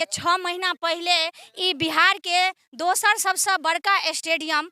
6 महीना पहिले ई बिहारके दोसर सबसँ बड़का स्टेडियम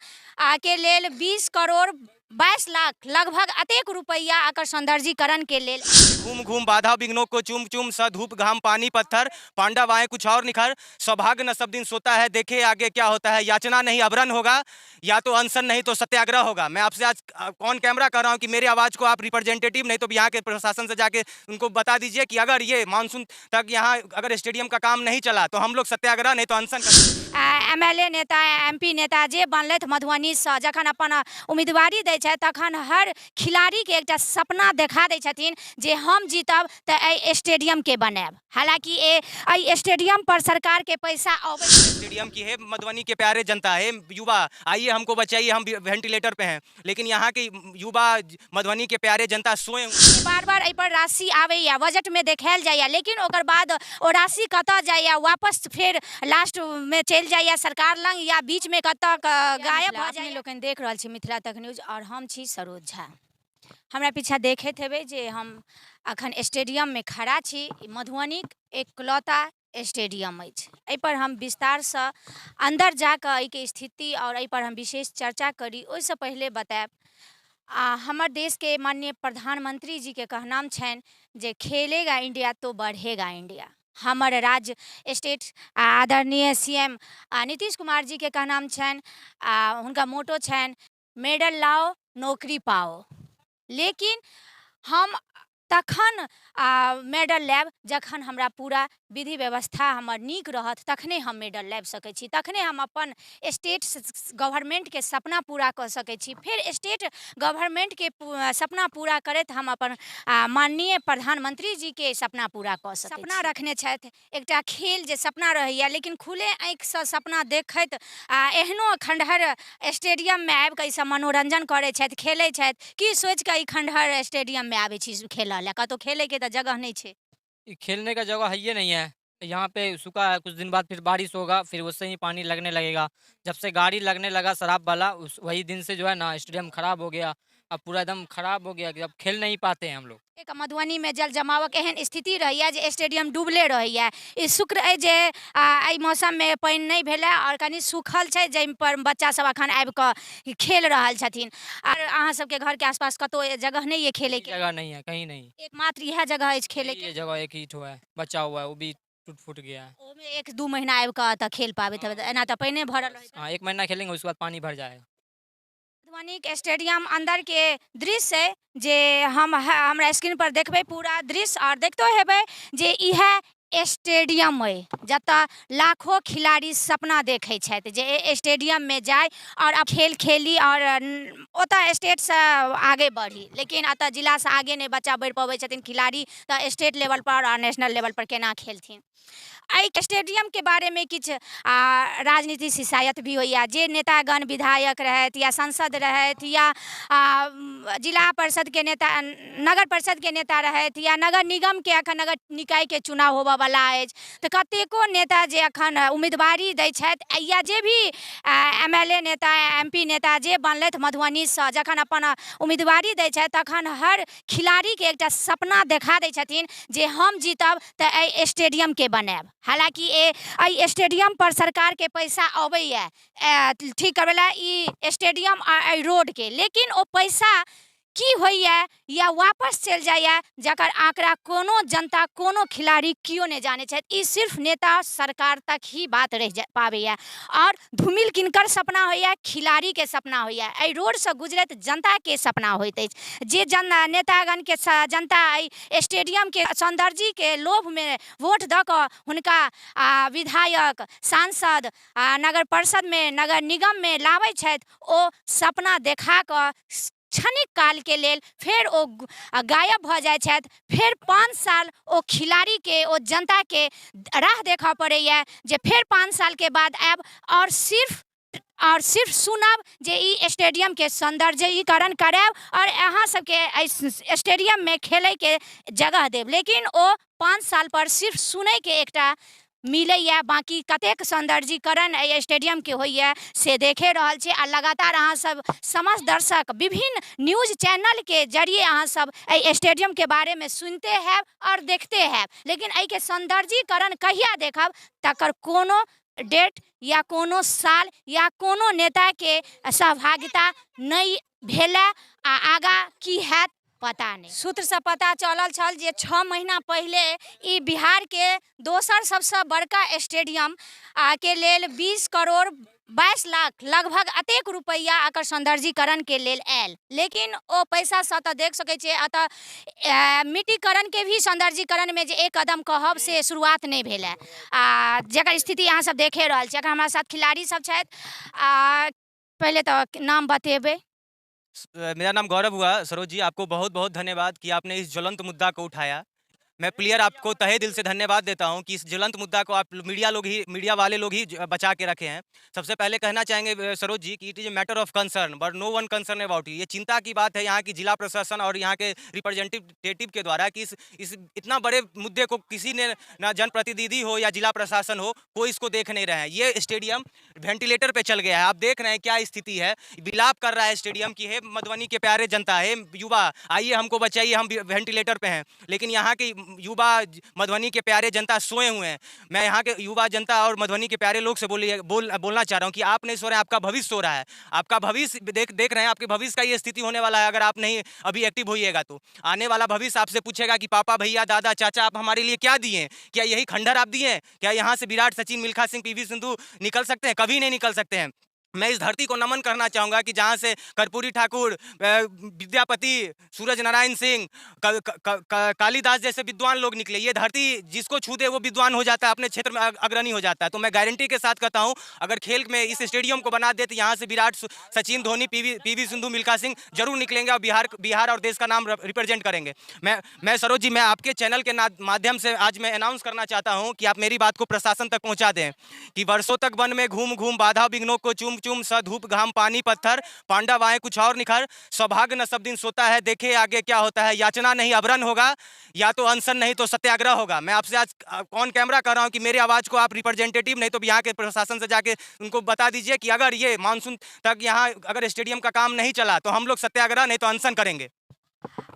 के लेल 20 करोड़ 22 लाख लगभग अतेक रुपैआ एकर सौंदर्यीकरणके लेल। घूम घूम बाधा विघ्नों को चूम चूम स धूप घाम पानी पत्थर पांडव आए कुछ और निखर सौभाग्य न सब दिन सोता है देखे आगे क्या होता है याचना नहीं अवरण होगा या तो अनशन नहीं तो सत्याग्रह होगा। मैं आपसे आज ऑन कैमरा कर रहा हूँ कि मेरे आवाज़ को आप रिप्रेजेंटेटिव नहीं तो यहाँ के प्रशासन से जाके उनको बता दीजिए कि अगर ये मानसून तक यहाँ अगर स्टेडियम का काम नहीं चला तो हम लोग सत्याग्रह नहीं तो अनशन कर। एमएलए नेता एमपी नेता जे बनलथि मधुबनीसँ जखन अपन उम्मीदवारी दै छथि तखन हर खिलाड़ीके एकटा सपना देखा दै छथिन जे हम जीतब तऽ एहि स्टेडियमके बनायब। हालांकि एहि स्टेडियम पर सरकारके पैसा अबै। स्टेडियम की है मधुबनी के प्यारे जनता, है युवा आइए हमको बचाइए, हम वेंटिलेटर पे हैं, लेकिन यहाँ के युवा मधुबनी के प्यारे जनता सोए हुए। बार बार एहि पर राशि आबैया, बजटमे देखायल जाइया, लेकिन ओकर बाद ओ राशि कतऽ जाइया, वापस फेर लास्टमे चलि जाइया सरकार लग या बीचमे कतऽ गायब भऽ जाइया। लोकनि देख रहल छी मिथिला तक न्यूज और हम छी सरोज झा। हमरा पीछा देखैत हेबै जे हम अखन स्टेडियममे खड़ा छी। मधुबनीक एकलौता स्टेडियम अछि। एहिपर हम विस्तारसँ अन्दर जाकऽ एहिके स्थिति आओर एहिपर हम विशेष चर्चा करी ओहिसँ पहिले बतायब आ हमर देशके माननीय प्रधानमंत्री जीके कहनाम छनि जे खेलेगा इंडिया तो बढ़ेगा इंडिया। हमर राज्य स्टेट आदरणीय सीएम नीतीश कुमार जीके कहनाम छनि आ हुनका मोटो छनि मेडल लाओ नौकरी पाओ। लेकिन हम तखन मेडल लायब जखन हमरा पूरा विधि व्यवस्था हमर नीक रहत, तखने हम मेडल लाबि सकै छी, तखने हम अपन स्टेट गवर्नमेन्टके सपना पूरा कऽ सकै छी। फेर स्टेट गवर्नमेन्टके सपना पूरा करैत हम अपन माननीय प्रधानमंत्री जीके सपना पूरा कऽ सकै। सपना रखने छथि एकटा खेल जे सपना रहैए, लेकिन खुले आँखिसँ सपना देखैत आ एहनो खण्डहर स्टेडियममे आबिकऽ ईसब मनोरञ्जन करै छथि, खेलै छथि। की सोचिकऽ ई खण्डहर स्टेडियममे आबै छी खेलऽ लए? कतहु खेलैके तऽ जगह नहि छै। ई खेलने का जगह है नहीं है, यहाँ पे सूखा है, कुछ दिन बाद फिर बारिश होगा, फिर उससे ही पानी लगने लगेगा। जब से गाड़ी लगने लगा शराब वाला, उस वही दिन से जो है ना स्टेडियम खराब हो गया, अब पूरा एकदम खराब हो गया, अब खेल नहीं पाते हैं हम लोग। एक मधुबनी में जल जमावक एहन स्थिति रहैया जे स्टेडियम डूबले रहैया। ई शुक्र अइ जे एहि मौसममे पानि नहि भेलै आओर कनि सूखल छै, जाहि पर बच्चा सब अखन आबि कऽ खेल रहल छथिन। आर अहाँ सबके घरके आसपास कतौ जगह नहीं है खेले के? जगह नहीं है, कहीं नहीं। एकमात्र इएह जगह अछि खेले के? ये जगह एक ही ठो है, बचा हुआ है, वो भी टूट फूट गया है। ओहिमे 1-2 महीना आबि कऽ तऽ खेल पाबैत हेबै, एना तऽ पानिए भरल रहैत। हाँ, 1 महीना खेलेंगे उसके बाद पानी भर जाएगा। मधुबनी के स्टेडियम अंदर के दृश्य है जे हम हमरा स्क्रीन पर देखबै पूरा दृश्य और देखतो हेबै जे इएह स्टेडियम अइ जतऽ लाखों खिलाड़ी सपना देखै छथि जे एहि स्टेडियममे जाइ और खेल खेली और ओतऽ स्टेटसँ आगे बढ़ी, लेकिन एतऽ जिलासँ आगे नहि बच्चा बढ़ि पबै छथिन खिलाड़ी, तऽ स्टेट लेवल पर और नेशनल लेवल पर केना खेलथिन। एहि स्टेडियमके बारेमे किछु राजनीति शिकायत भी होइए। जे नेतागण विधायक रहथि या सांसद रहथि या जिला परिषदके नेता, नगर परिषदके नेता रहथि या नगर निगमके अखन नगर निकायके चुनाव होबऽवला अछि, तऽ कतेको नेता जे अखन उम्मीदवारी दै छथि या जे भी एमएलए नेता एमपी नेता जे बनलथि मधुबनीसँ जखन अपन उम्मीदवारी दै छथि तखन हर खिलाड़ीके एकटा सपना देखा दै छथिन जे हम जीतब तऽ एहि स्टेडियमके बनायब। हालाँकि एहि स्टेडियम पर सरकारके पैसा अबैया ठीक करबै लए ई स्टेडियम आ एहि रोडके, लेकिन ओ पैसा की होइया या वापस चलि जाइया जकर आंकड़ा कोनो जनता कोनो खिलाड़ी केओ नहि जानै छथि। ई सिर्फ नेता सरकार तक ही बात रहि जा पाबैया। और धूमिल किनकर सपना होइया? खिलाड़ीके सपना होइया, एहि रोडसँ गुजरैत जनताके सपना होइत अछि। जे जन नेतागणके जनता एहि स्टेडियमके सौंदर्यके लोभमे वोट दऽ कऽ हुनका विधायक सांसद नगर परिषदमे नगर निगममे लाबै छथि, ओ सपना देखा कऽ क्षणिक कालके लेल फेर ओ गायब भऽ जाइ छथि। फेर 5 साल ओ खिलाड़ीके ओ जनताके राह देखऽ पड़ैए जे फेर 5 सालके बाद आयब और सिर्फ सुनब जे ई स्टेडियमके सौंदर्यीकरण करायब और अहाँ सबके एहि स्टेडियममे खेलैके जगह देब, लेकिन ओ 5 साल पर सिर्फ सुनैके एकटा मिलैए। बाँकी कतेक सौन्दर्यीकरण एहि स्टेडियमके होइए से देखे रहल छी आ लगातार अहाँसभ समस्त दर्शक विभिन्न न्यूज चैनलके जरिए अहाँसभ एहि स्टेडियमके बारेमे सुनिते हैब आओर देखते हैब, लेकिन एहिके सौन्दर्यीकरण कहिया देखब तकर कोनो डेट या कोनो साल या कोनो नेताके सहभागिता नहि भेलै आ आगाँ की हैत पता नहि। सूत्रसँ पता चलल छल जे 6 महीना पहिले ई बिहारके दोसर सबसँ बड़का स्टेडियम के लेल 20 करोड़ 22 लाख लगभग अतेक रुपैआ एकर सौन्दर्यीकरणके लेल आयल, लेकिन ओ पैसासँ तऽ देख सकै छियै एतऽ मिट्टीकरणके भी सौन्दर्यीकरणमे जे एक कदम कहब से शुरुआत नहि भेल हँ आ जकर स्थिति अहाँ सब देखे रहल छी। अखन हमरा साथ खिलाड़ी सब छथि आ पहिले तऽ नाम बतेबै। मेरा नाम गौरव हुआ। सरोज जी, आपको बहुत बहुत धन्यवाद कि आपने इस ज्वलंत मुद्दा को उठाया। मैं प्लेयर आपको तहे दिल से धन्यवाद देता हूं कि इस ज्वलंत मुद्दा को आप मीडिया लोग ही, मीडिया वाले लोग ही बचा के रखे हैं। सबसे पहले कहना चाहेंगे सरोज जी कि it is a matter of concern but no one concern about you. ये चिंता की बात है यहाँ की जिला प्रशासन और यहाँ के रिप्रेजेंटेटिव के द्वारा कि इस इतना बड़े मुद्दे को किसी ने ना जनप्रतिनिधि हो या जिला प्रशासन हो, कोई इसको देख नहीं रहे हैं। ये स्टेडियम वेंटिलेटर पे चल गया है, आप देख रहे हैं क्या स्थिति है। विलाप कर रहा है स्टेडियम की, हे मधुबनी के प्यारे जनता, हे युवा, आइए हमको बचाइए, हम वेंटिलेटर पे हैं। लेकिन यहाँ के युवा, मधुबनी के प्यारे जनता सोए हुए हैं। मैं यहाँ के युवा जनता और मधुबनी के प्यारे लोग से बोलना चाह रहा हूँ कि आप नहीं सो रहे हैं, आपका भविष्य सो रहा है। आपका भविष्य देख रहे हैं, आपके भविष्य का ये स्थिति होने वाला है। अगर आप नहीं अभी एक्टिव होइएगा तो आने वाला भविष्य आपसे पूछेगा कि पापा, भैया, दादा, चाचा, आप हमारे लिए क्या दिए? क्या यही खंडहर आप दिए? क्या यहाँ से विराट, सचिन, मिल्खा सिंह, पीवी सिंधु निकल सकते हैं? कभी नहीं निकल सकते हैं। मैं इस धरती को नमन करना चाहूँगा कि जहाँ से कर्पूरी ठाकुर, विद्यापति, सूरज नारायण सिंह, कालिदास जैसे विद्वान लोग निकले। ये धरती जिसको छू दे वो विद्वान हो जाता है, अपने क्षेत्र में अग्रणी हो जाता है। तो मैं गारंटी के साथ कहता हूँ, अगर खेल में इस स्टेडियम को बना दे तो यहाँ से विराट, सचिन, धोनी, पीवी सिंधु, मिल्खा सिंह जरूर निकलेंगे और बिहार और देश का नाम रिप्रेजेंट करेंगे। मैं सरोज जी, मैं आपके चैनल के माध्यम से आज मैं अनाउंस करना चाहता हूँ कि आप मेरी बात को प्रशासन तक पहुँचा दें कि वर्षों तक वन में घूम घूम बाधा विघ्नों को चूम चूम स धूप घाम पानी पत्थर पांडव आए कुछ और निखर, सौभाग्य न सब दिन सोता है, देखे आगे क्या होता है, याचना नहीं अवरण होगा, या तो अनशन नहीं तो सत्याग्रह होगा। मैं आपसे आज ऑन कैमरा कर रहा हूँ कि मेरी आवाज़ को आप रिप्रेजेंटेटिव नहीं तो यहाँ के प्रशासन से जाके उनको बता दीजिए कि अगर ये मानसून तक यहाँ अगर स्टेडियम का काम नहीं चला तो हम लोग सत्याग्रह नहीं तो अनशन करेंगे।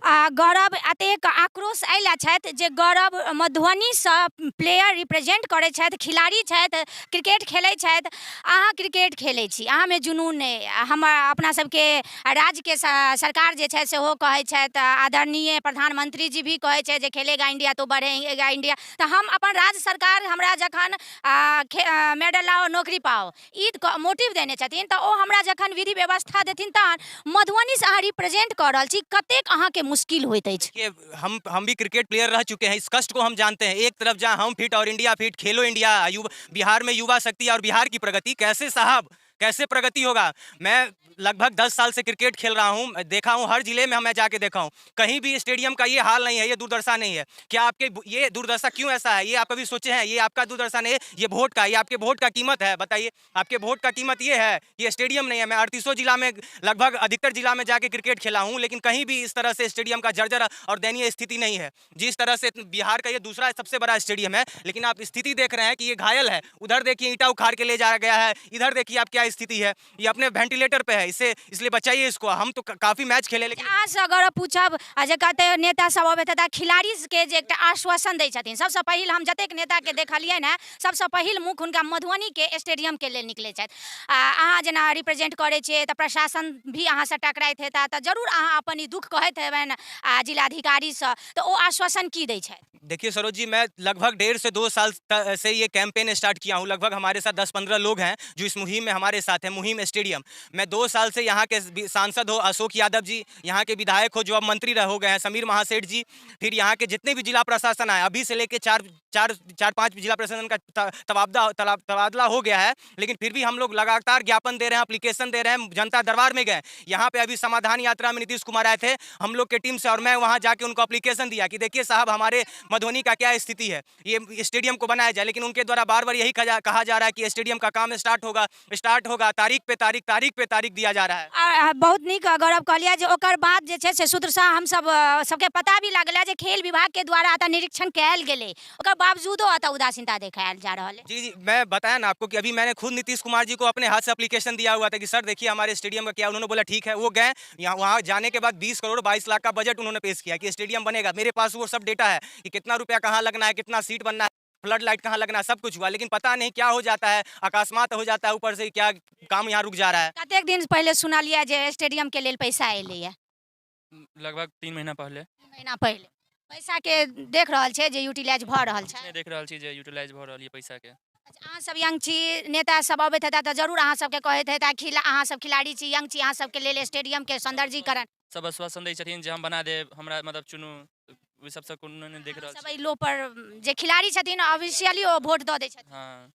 आ गौरव एतेक आक्रोश एहि छथि जे गौरव मधुबनीसँ प्लेयर रिप्रेजेंट करै छथि, खिलाड़ी छथि, क्रिकेट खेलै छथि। अहाँ क्रिकेट खेलै छी, अहाँमे जुनून अइ। हमर अपना सबके राज्यके सरकार जे छथि सेहो कहै छथि, आदरणीय प्रधानमंत्री जी भी कहै छथि जे खेलेगा इंडिया तो बढ़ेगा इंडिया। तऽ हम अपन राज्य सरकार हमरा जखन मेडल लाओ नौकरी पाओ ई मोटिव देने छथिन, तऽ ओ हमरा जखन विधि व्यवस्था देथिन तहन मधुबनीसँ अहाँ रिप्रेजेंट कऽ रहल छी, कतेक अहाँके मुश्किल होइत अछि? हम भी क्रिकेट प्लेयर रह चुके हैं, इस कष्ट को हम जानते हैं। एक तरफ जहाँ हम फिट और इंडिया फिट, खेलो इंडिया, बिहार में युवा शक्ति और बिहार की प्रगति, कैसे साहब, कैसे प्रगति होगा? मैं लगभग 10 साल से क्रिकेट खेल रहा हूँ, देखा हूँ हर जिले में मैं जाके देखा हूँ, कहीं भी स्टेडियम का ये हाल नहीं है, ये दुर्दशा नहीं है। क्या आपके ये दुर्दशा क्यों ऐसा है? ये आप कभी सोचे हैं? ये आपका दुर्दशा नहीं है, ये वोट का, ये आपके वोट का कीमत है। बताइए, आपके वोट का कीमत ये है, ये स्टेडियम नहीं है। मैं 38 जिला में, लगभग अधिकतर जिला में जाके क्रिकेट खेला हूँ, लेकिन कहीं भी इस तरह से स्टेडियम का जर्जर और दयनीय स्थिति नहीं है। जिस तरह से बिहार का ये दूसरा सबसे बड़ा स्टेडियम है, लेकिन आप स्थिति देख रहे हैं कि ये घायल है। उधर देखिए ईंटा उखाड़ के ले जाया गया है, इधर देखिए आप क्या स्थिति है, ये अपने वेंटिलेटर पे है, इसे इसलिए बचाइए इसको। हम तो काफी मैच खेले, लेकिन अहाँ से अगर पूछब आ जे कहते नेता सब अबैत हेता, खिलाड़ी के जे एकटा आश्वासन दै छथिन, सबसँ पहिल हम जतेक नेता के देखलियनि हेँ, सबसँ पहिल मुख हुनका मधुबनी के स्टेडियम के लेल निकलै छथि। आ अहाँ जेना रिप्रेजेंट करै छियै तऽ प्रशासन भी अहाँसँ टकराइत हेता, तऽ जरूर अहाँ अपन ई दुख कहैत हेबनि आ जिलाधिकारीसँ, तऽ ओ आश्वासन की दै छथि? देखिए सरोज जी, मैं लगभग 1.5 से 2 साल से ये कैंपेन स्टार्ट किया हूँ। लगभग हमारे साथ 10-15 लोग हैं जो इस मुहिम में हमारे साथ हैं, मुहिम स्टेडियम। मैं 2 साल से यहाँ के सांसद हो अशोक यादव जी, यहाँ के विधायक हो जो अब मंत्री रह हो गए हैं समीर महासेठ जी, फिर यहाँ के जितने भी जिला प्रशासन आए, अभी से लेके 4-5 जिला प्रशासन का तबादला हो गया है, लेकिन फिर भी हम लोग लगातार ज्ञापन दे रहे हैं, अप्लीकेशन दे रहे हैं, जनता दरबार में गए। यहाँ पे अभी समाधान यात्रा में नीतीश कुमार आए थे हम लोग के टीम से, और मैं वहाँ जाके उनको अप्लीकेशन दिया कि देखिए साहब, हमारे मधुबनी का क्या स्थिति है, ये स्टेडियम को बनाया जाए। लेकिन उनके द्वारा बार बार यही कहा जा रहा है कि स्टेडियम का काम स्टार्ट होगा, स्टार्ट होगा, तारीख पे तारीख, तारीख पे तारीख दिया जा रहा है। आ बहुत नीक गौरव कहलियै जे ओकर बाद जे छै से सूत्रसँ हमसब सबके पता भी लागलै जे खेल विभागके द्वारा एतऽ निरीक्षण कयल गेलै, ओकर बावजूदो एतऽ उदासीनता देखायल जा रहल है। जी जी, मैं बताया ना आपको कि अभी मैंने खुद नीतीश कुमार जी को अपने हाथ से एप्लीकेशन दिया हुआ था कि सर देखिए हमारे स्टेडियम का क्या। उन्होंने बोला ठीक है, वो गए यहाँ, वहाँ जाने के बाद 20 करोड़ 22 लाख का बजट उन्होंने पेश किया कि स्टेडियम बनेगा। मेरे पास वो सब डेटा है कि कितना रुपया कहाँ लगना है, कितना सीट बनना है, फ्लड लाइट कहाँ लगना है, सब कुछ हुआ। लेकिन पता नहीं क्या हो जाता है, अकस्मात हो जाता है, ऊपर से क्या काम यहाँ रुक जा रहा है। कतेक दिन पहिले सुनलियै जे स्टेडियम के लेल पैसा एलैया? लगभग 3 महीना पहले। 3 महीना पहिले। पैसा के देख रहल छै जे यूटिलाइज भऽ रहल छै? नहि देख रहल छी जे यूटिलाइज भऽ रहल यऽ पैसाके। अच्छा, अहाँ सब यंग छी, नेता सब अबैत हेता तऽ जरूर अहाँ सबके कहैत हेता अहाँ सब खिलाड़ी छी, यंग छी, अहाँ सबके लेल स्टेडियम के सौंदर्यीकरण। सब आश्वासन दै छथिन जे हम बना देब, हमरा मतलब चुनू, ओहि सबसँ कोनो नहि देख रहल सब छी। एहि लो पर जे खिलाड़ी छथिन ऑब्वियसली ओ वोट दऽ दै छथिन। हाँ।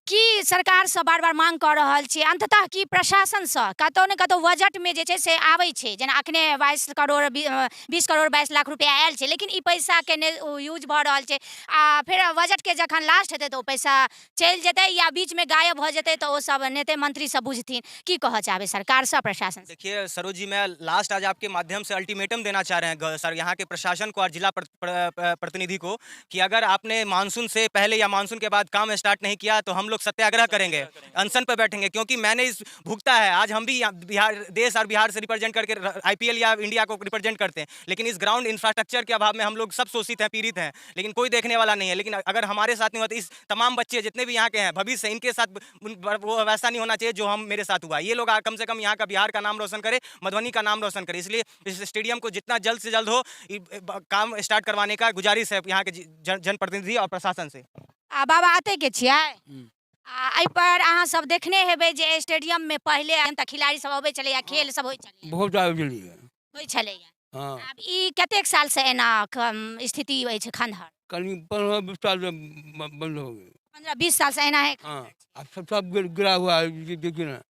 की सरकारसँ बार बार मांग कऽ रहल छी, अंततः की प्रशासनसँ कतहु ने कतहु बजटमे जे छै से आबै छै, जेना अखने 22 करोड़ 20 करोड़ 22 लाख रुपया आयल छै, लेकिन ई पैसाके नहि यूज भऽ रहल छै आ फेर बजटके जखन लास्ट हेतै तऽ ओ पैसा चलि जेतै या बीचमे गायब भऽ जेतै, तऽ ओ सब नेते मंत्री सब बुझथिन। की कहऽ चाहबै सरकारसँ प्रशासन? देखिए सरोज जी, मैं लास्ट आज आपके माध्यम से अल्टीमेटम देना चाह रहे हैं सर यहाँ के प्रशासन को और जिला प्रतिनिधि को कि अगर आपने मानसून से पहले या मानसून के बाद काम स्टार्ट नहीं किया तो हम लोग सत्याग्रह करेंगे, अनशन पर बैठेंगे, क्योंकि मैंने इस भुगता है। आज हम भी बिहार देश और बिहार से रिप्रेजेंट करके आईपीएल या इंडिया को रिप्रेजेंट करते हैं, लेकिन इस ग्राउंड इंफ्रास्ट्रक्चर के अभाव में हम लोग सब शोषित हैं, पीड़ित हैं, लेकिन कोई देखने वाला नहीं है। लेकिन अगर हमारे साथ नहीं हुआ तो इस तमाम बच्चे जितने भी यहाँ के हैं भविष्य, इनके साथ वो वैसा नहीं होना चाहिए जो हम मेरे साथ हुआ। ये लोग कम से कम यहाँ का बिहार का नाम रोशन करे, मधुबनी का नाम रोशन करे। इसलिए इस स्टेडियम को जितना जल्द से जल्द हो काम स्टार्ट करवाने का गुजारिश है यहाँ के जनप्रतिनिधि और प्रशासन से। आ बाबा अतै के छियै? आ एहि पर अहाँ सब देखने हेबै जे स्टेडियम में पहिले तऽ खिलाड़ी सब अबै छलैया, खेल सब होइ छलैया। बहुत आबै छलैया। होइ छलैया। हाँ। आब ई कतेक साल से एना स्थिति अछि खंडहर? करीब 15-20 साल से बंद हो गए। 15-20 साल से एना है। हाँ, अब सब गिरा हुआ है, देखिए ना,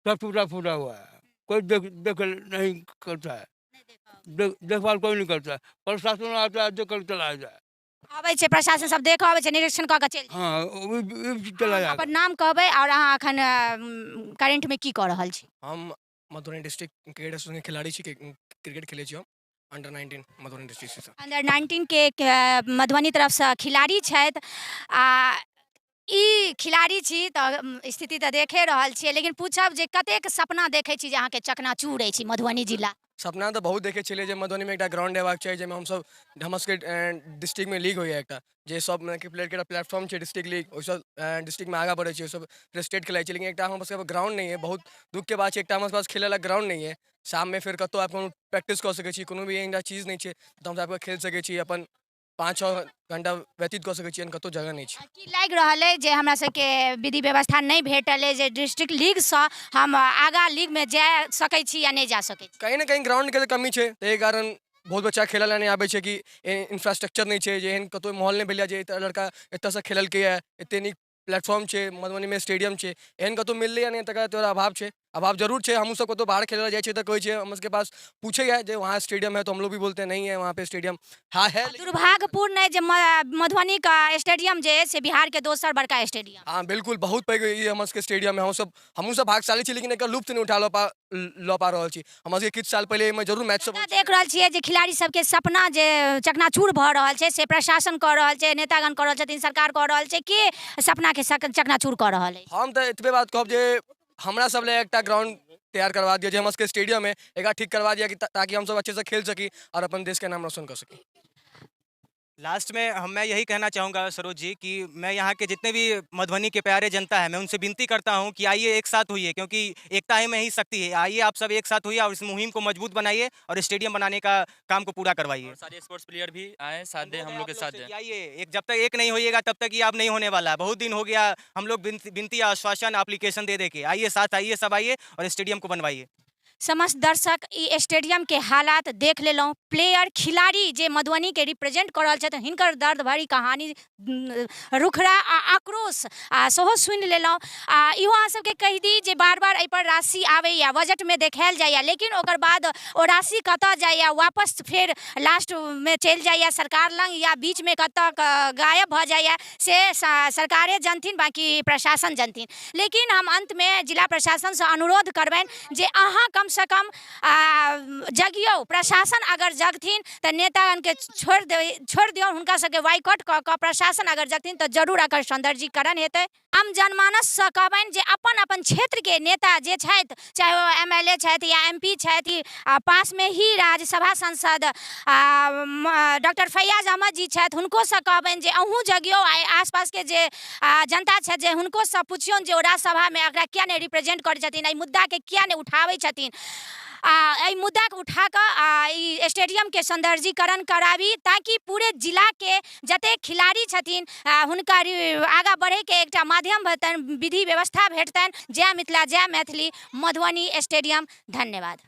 सब टूटा फूटा हुआ है, कोई देख नहीं करता है, देखभाल कोई नहीं करता है, प्रशासन आता है देख कर चला जाए। आबै छै प्रशासन सब देखऽ आबै छै, निरीक्षण कऽ के चलि जाइ। हाँ, ओ भी चला जाए। अपन नाम कहबै और अहाँ अखन करेंट में की कऽ रहल छी? हम मधुबनी डिस्ट्रिक्ट क्रिकेट एसोसिएशन के खिलाड़ी छी, क्रिकेट खेलै छी हम अंडर 19 मधुबनी डिस्ट्रिक्ट से। अंडर 19 के मधुबनी तरफसँ खिलाड़ी छथि आ ई खिलाड़ी छी तऽ स्थिति तऽ देखे रहल छियै, लेकिन पूछब जे कतेक सपना देखै छी जे अहाँके चकनाचूर अछि मधुबनी जिला? सपना तऽ बहुत देखै छलियै जे मधुबनीमे एकटा ग्राउंड हेबाक चाही जाहिमे हमसब हमर सबके डिस्ट्रिक्टमे लीग होइए एकटा, जे सब प्लेयरके एकटा प्लेटफॉर्म छै डिस्ट्रिक्ट लीग, ओहिसँ डिस्ट्रिक्टमे आगाँ बढ़ै छै, ओहिसँ फेर स्टेट खेलाइ छै। लेकिन एकटा हमर सबके ग्राउंड नहि अइ, बहुत दुःखके बात छै, एकटा हमर पास खेलै लए ग्राउंड नहि अइ। शाममे फेर कतहु आबि कऽ प्रैक्टिस कऽ सकै छी, कोनो भी एहन चीज नहि छै तऽ हमसब आबि कऽ खेल सकै छी, अपन 5-6 घंटा व्यतीत कऽ सकै छी, एहन कतहु जगह नहि छै। की लागि रहल अइ जे हमरा सबके विधि व्यवस्था नहि भेटल अइ जे डिस्ट्रिक्ट लीगसँ हम आगाँ लीगमे जा सकै छी या नहि जा सकै छी? कहीं ने कहीं ग्राउंडके तऽ कमी छै, ताहि कारण बहुत बच्चा खेलऽ लए नहि आबै छै कि इंफ्रास्ट्रक्चर नहि छै, जे एहन कतहु माहौल नहि भेलै जे लड़का एतऽसँ खेललकैए, एते नीक प्लेटफॉर्म छै मधुबनीमे, स्टेडियम छै, एहन कतहु मिललैए नहि, तकर तोरा अभाव छै। अभाव जरूर छै। हमहूँ सब कतहु बाहर खेलऽ लए जाइ छियै तऽ कहै छियै हमर सबके पास पूछैए जे वहाँ स्टेडियम है, तो हम लोग भी बोलते हैं नहीं है वहाँ पे स्टेडियम। हाँ है, लेकिन दुर्भाग्यपूर्ण है जे मधुबनी का स्टेडियम जे है से बिहार के दोसर बड़का स्टेडियम। हाँ बिल्कुल, बहुत पैघ ई हमर सबके स्टेडियम है। हमहूँ सब भागशाली छी, लेकिन एकर लुत्फ नहि उठा लऽ पा रहल छी। हमर सबके किछु साल पहिले एहिमे जरूर मैच सब देख रहल छियै जे खिलाड़ी सबके सपना जे चकनाचूर भऽ रहल छै से प्रशासन कऽ रहल छै, नेतागण कऽ रहल छथिन, सरकार कऽ रहल छै, के सपना के चकनाचूर कऽ रहल अछि? हम तऽ एतबे बात कहब जे हमरा सब लए एकटा ग्राउंड तैयार करवा दिअ, जे हमर सबके स्टेडियम है एकरा ठीक करवा दिअ कि ताकि हमसब अच्छे से खेल सकी और अपन देश के नाम रोशन कर सकी। लास्ट में मैं यही कहना चाहूँगा सरोज जी कि मैं यहाँ के जितने भी मधुबनी के प्यारे जनता है, मैं उनसे विनती करता हूँ कि आइए एक साथ होइए, क्योंकि एकता ही में ही शक्ति है। आइए आप सब एक साथ होइए और इस मुहिम को मजबूत बनाइए और स्टेडियम बनाने का काम को पूरा करवाइए। और सारे स्पोर्ट्स प्लेयर भी आए, साथ दें, हम लोग के साथ दें। आइए, एक जब तक एक नहीं होइएगा तब तक ये आप नहीं होने वाला है। बहुत दिन हो गया हम लोग विनती आश्वासन एप्लीकेशन दे दे के। आइए साथ आइए, सब आइए और स्टेडियम को बनवाइए। समस्त दर्शक, ई स्टेडियमके हालात देख लेलहुँ। प्लेयर खिलाड़ी जे मधुबनीके रिप्रेजेंट कऽ रहल छथि, हिनकर दर्द भरी कहानी, रुखड़ा आ आक्रोश आ सेहो सुनि लेलहुँ। आ इहो अहाँ सबके कहि दी जे बार बार एहिपर राशि आबैए, बजटमे देखायल जाइए, लेकिन ओकर बाद ओ राशि कतऽ जाइए? वापस फेर लास्टमे चलि जाइए सरकार लग या बीचमे कतऽ गायब भऽ जाइए, से सरकारे जनथिन, बाँकी प्रशासन जनथिन। लेकिन हम अन्तमे जिला प्रशासनसँ अनुरोध करबनि जे अहाँ कमसँ कम जगियौ। प्रशासन अगर जगथिन तऽ नेतागणके छोड़ि दे छोड़ि दियौ, हुनका सबके वाइकआउट कऽ कऽ प्रशासन अगर जगथिन तऽ जरूर एकर सौन्दर्यीकरण हेतै। हम जनमानससँ कहबनि जे अपन अपन क्षेत्रके नेता जे छथि, चाहे ओ एमएलए छथि या एमपी छथि, पासमे ही राज्यसभा सांसद डॉक्टर फैयाज अहमद जी छथि, हुनकोसँ कहबनि जे अहूँ जगियौ। आ आसपासके जे जनता छथि, जे हुनकोसँ पुछियौन जे ओ राज्यसभामे एकरा किया नहि रिप्रेजेंट करै छथिन, एहि मुद्दाके किया नहि उठाबै छथिन। आ एहि मुद्दाके उठा कऽ आ ई स्टेडियमके सौन्दर्यीकरण कराबी, ताकि पूरे जिलाके जतेक खिलाड़ी छथिन, हुनका आगाँ बढ़ैके एकटा माध्यम भेटतनि, विधि व्यवस्था भेटतनि। जय मिथिला, जय मैथिली। मधुबनी स्टेडियम, धन्यवाद।